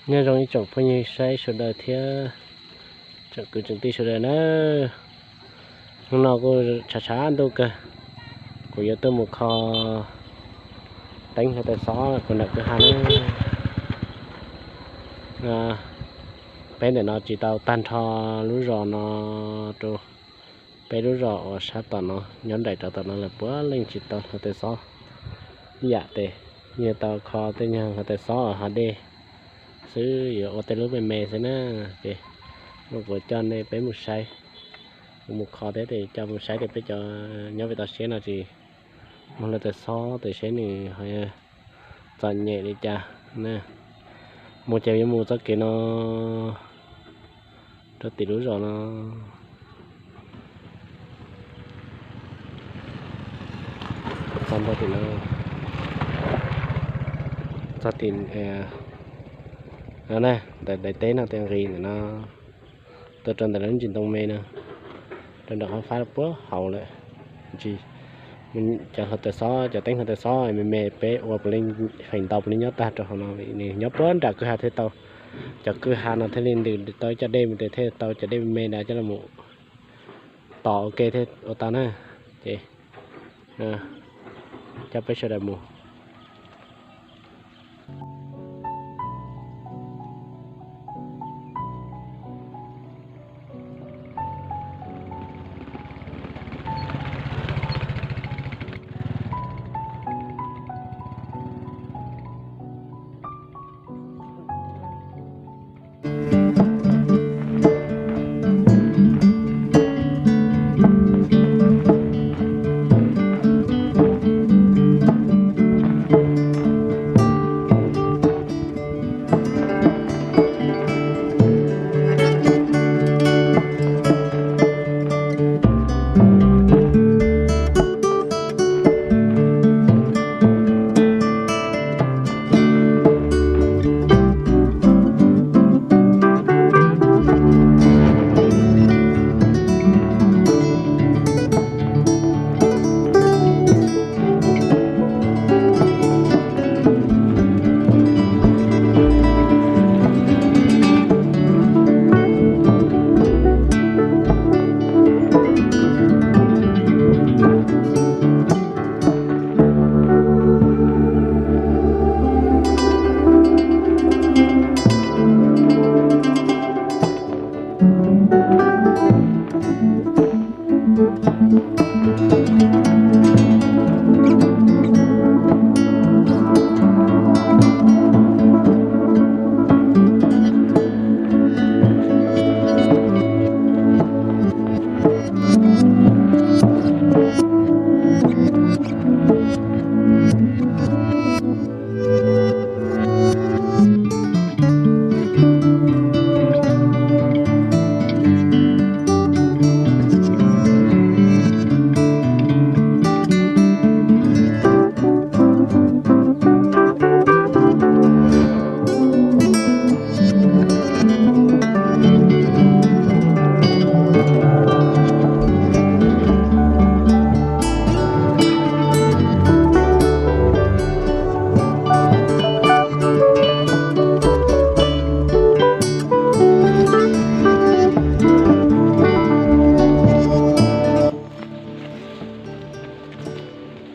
Nyob zoo ib tsoom phooj ywg saib sawv daws thiab tsoom kwv tsoom tij sawv daws na. Hnub no kuj tshav tshav ntuj kawg, kuv yuav tuaj mus kho teeb hluav taws xob puag nram kwj ha na. Peb ntawm no tsis tau tag nrho lub zos no rau peb lub zos uas sab tom no, nyob nraim rau tom no lawm puav leej tsis tau hluav taws xob ib yam tes. Yog tau kho tej nyuag hluav taws xob uas hav dej xwb, yuav ua tej lub me me xwb na. Ces kuv coj nej peb mus saib, kuv mus kho thiab ces coj mus saib tias peb cov nyob pem toj siab no tsis muaj hluav taws xob tes seb nws ho txom nyem li cas na. Mus ces yuav mus txoj kev no rau tim lub zos no. Txog ntua tim no, txog tim no na, ntawm daim teb no tej nqis ntawm no tuaj rau ntawm lub ntsis ntoo me no, rau nram qhov fab puag hauv lawm. Ntsis cov hluav taws xob, cov teeb hluav taws xob me me peb ua puav leej feem ntau puav leej nyob tag rau hauv no, nws nyob puag nram kwj ha thiaj tau. Cov kwj ha no thiaj li ntws tau ib co dej mus tes thiaj tau cov dej me me ntawd coj los tos ua ke thiaj ua tau na. Ces coj peb sawv daws mus.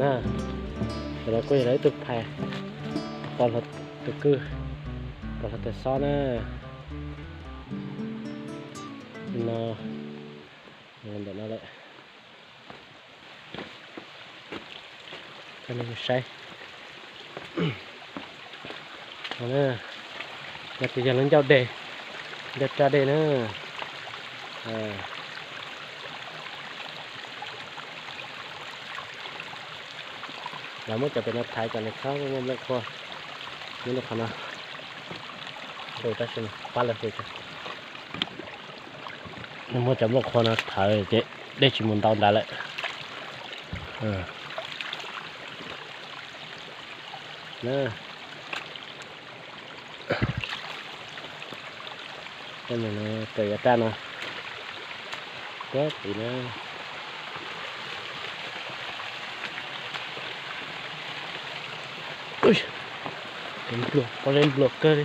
Na, ntawm no kuj yog ib tug phais pov hluav, tus kwj pov hluav taws xob na. No, ntawm no lawm. Coj nej mus saib. No ces yog lub ncauj dej, ncauj tsaj dej na. Lawv muab cov pem no thaiv kom nws txhob muaj nplooj qhua. Nyob rau qhov no, ntu tab sis pab lawv hu tso. Nws muab cov nplooj qhua no thaiv ces dej tsis mus ntau nrad lawm. Tej no kawm yav raj no puag tid na. Ua, pob zeb nplua kawg li.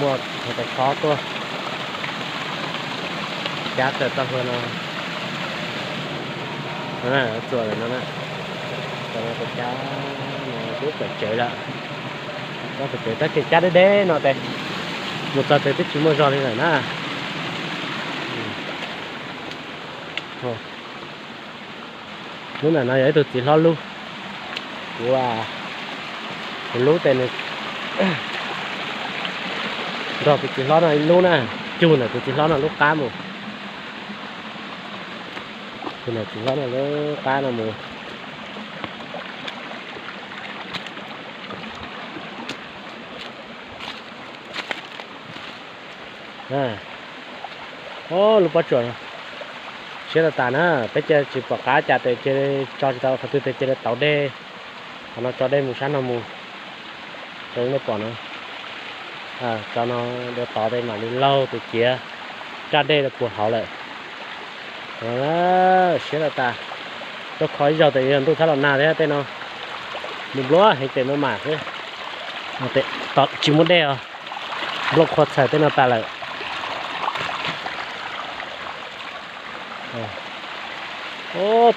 muaj tus tau khob tuaj cab tawm txoj hlua no. Txuas lawm no na, txuas no tus cab no lub pawm tsev lawm. Lub pawm tsev tab sis cab deb deb no tes, mus txog tes twb tsis muaj zog li lawm na. Lub ntawm no yog ib tug txiv hlob lub, kuv, kuv lub tes nws nrog tus txiv hlob no ib lub na, cug ntawm tus txiv hlob no lub qab mus, cug ntawm txiv hlob no lub qab no mus. Lub pob tsuas siab tas tas na, peb cia tsis pom qab cas tes cia li tso tsis tau qhov twg tes cia li tauv dej, qhov no tso dej mus sab no mus. Rau nej pom no, tso no dua tod tes mam li laug tus ciav raj dej rau puag hauv lawm. Siab tas tas, tuaj kho ib zaug tes yog ntuj txhob los nag thiab tej no, mus npluab heev tes maj mam xwb. Tsis muaj dej os, nplooj qhuav txhawm tej no tas lawm.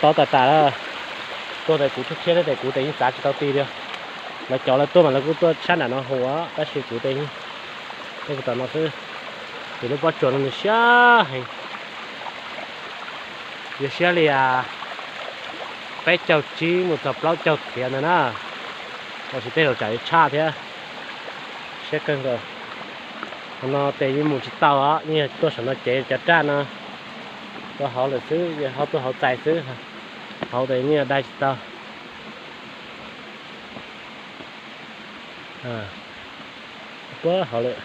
Tov tas tas, tuaj tes kuv tshiab tshiab thiab tes kuv tes yeej txav tsis tau ti li. Lawv cov lawv tuaj mas lawv kuj tuaj sab nram no hu os, tab sis kuv tes, tej kuv tom no xwb. Ces lub pob tsuas no nws siab heev, yog siab li peb caug tsib mus txog plaub caug txhiab ntawd na, tab sis tej zaum tsam yuav tshaj thiab. Siab kawg nkaus. Qhov no tes yeej mus tsis tau os, yeej yog tuaj saum no cev cov raj no rau hauv lawm xwb, ho tuaj hauv txais xwb, hauv tes yeej yog dai tsis tau. Puag hauv lawm.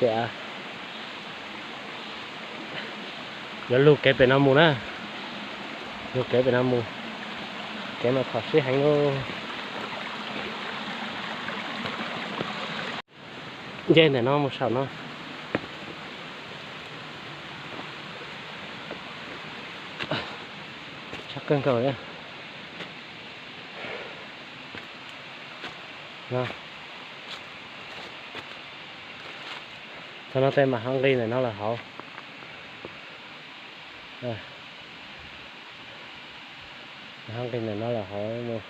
Ces yuav lug kev pem no mus na, lug kev pem no mus, kev mas khov sib heev lauj. Nce ntawm no mus saum no. Tshaj kawg nkaus li. Txog no tej mam ho nqis ntawm no lawm hauv. Mam ho nqis ntawm no lawm hauv mus.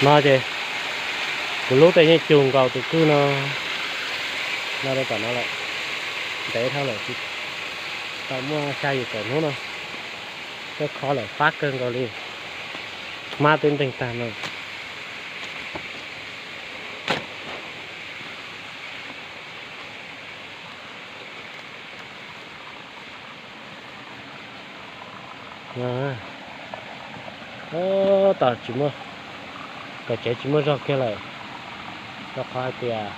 No ces kuv lub tes yeej cug nkaus tus kwj no, no rau tom no lawm, ntev dhau lawm, tsis tau muaj xya yim kaum hnub no, tuaj kho lawm fab kawg nkaus li, hmab twb nteeg tag no. Tab tom tsis muaj, kom tsev tsis muaj zog kiag lawm, rau qhov hais tias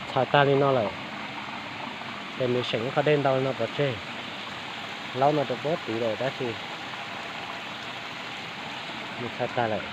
txhais tag li no lawm, ces nws seem ib qho dej ntau li no pov tseg, laub no rau puag tid lawm tab sis nws txhais tag lawm.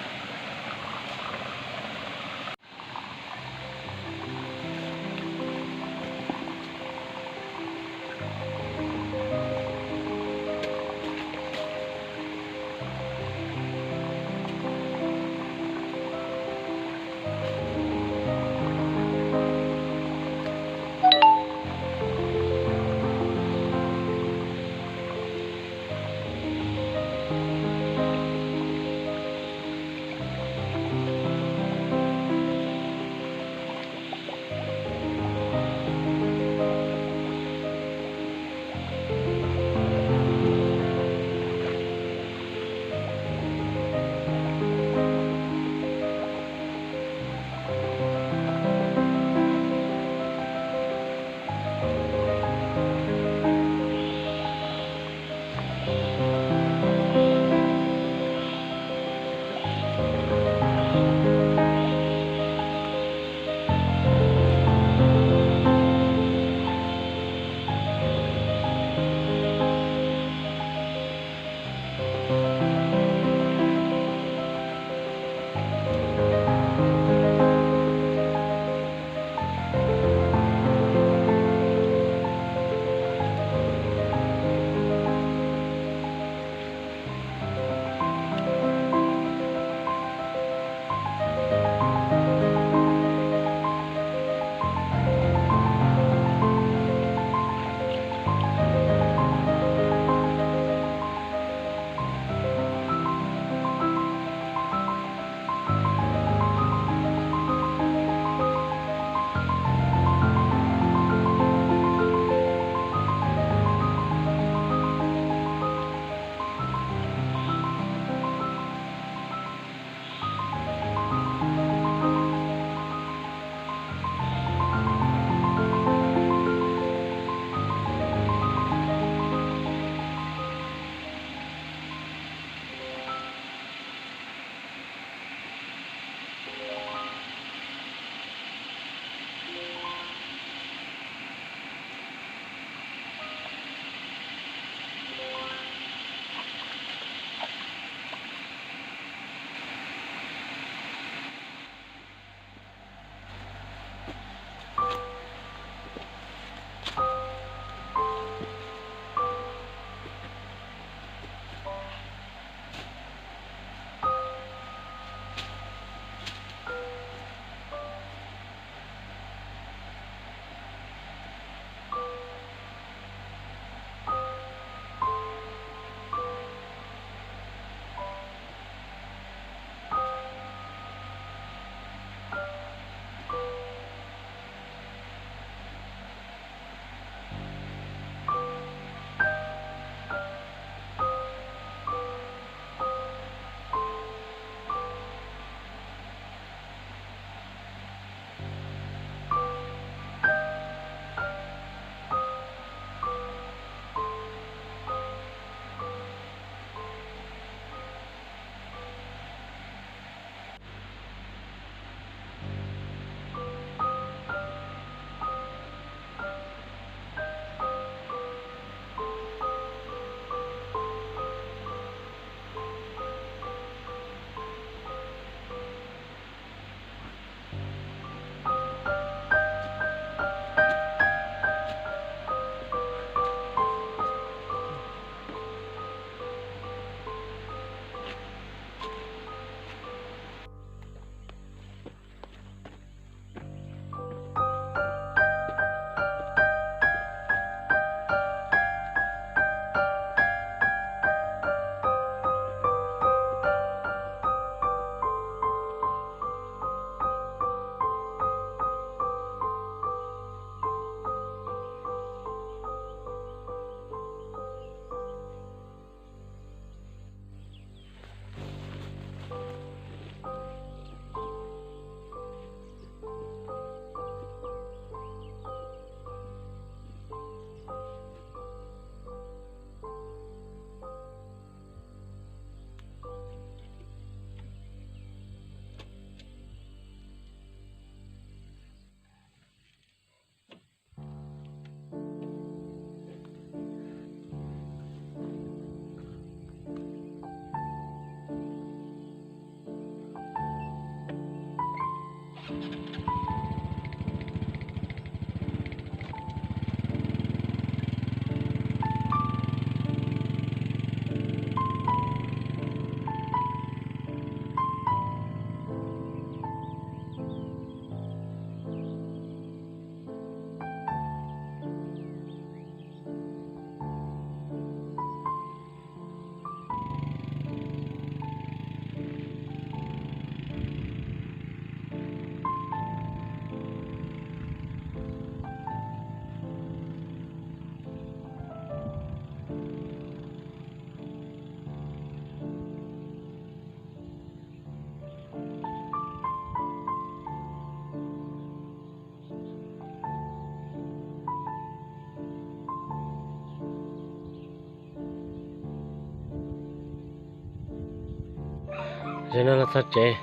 Li no los txog tsev,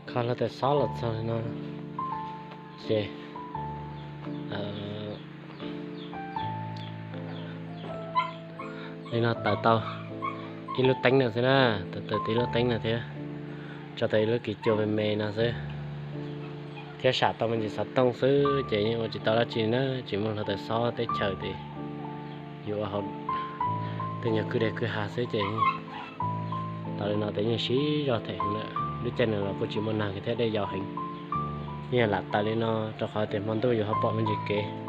kho hluav taws xob los txog li no ces li no tawm tau ib lub teeb no xwb na, tawm tau ib lub teeb no thiab, tso tau ib lub kis cua me me no xwb, thiab sam tau me ntsis xov tooj xwb ces yeej ua tsis tau dab tsi na, tsis muaj hluav taws xob teb chaws ces yus ua hauv tej nyuag kwj deg kwj ha xwb ces tau li no ces yeej siv zog them heev lawm. Lub caij no los kuj tsis muaj nag thiab dej yau heev, yeej lam tawm li no rau qhov tias hmo ntuj yus ho pom me ntsis kev.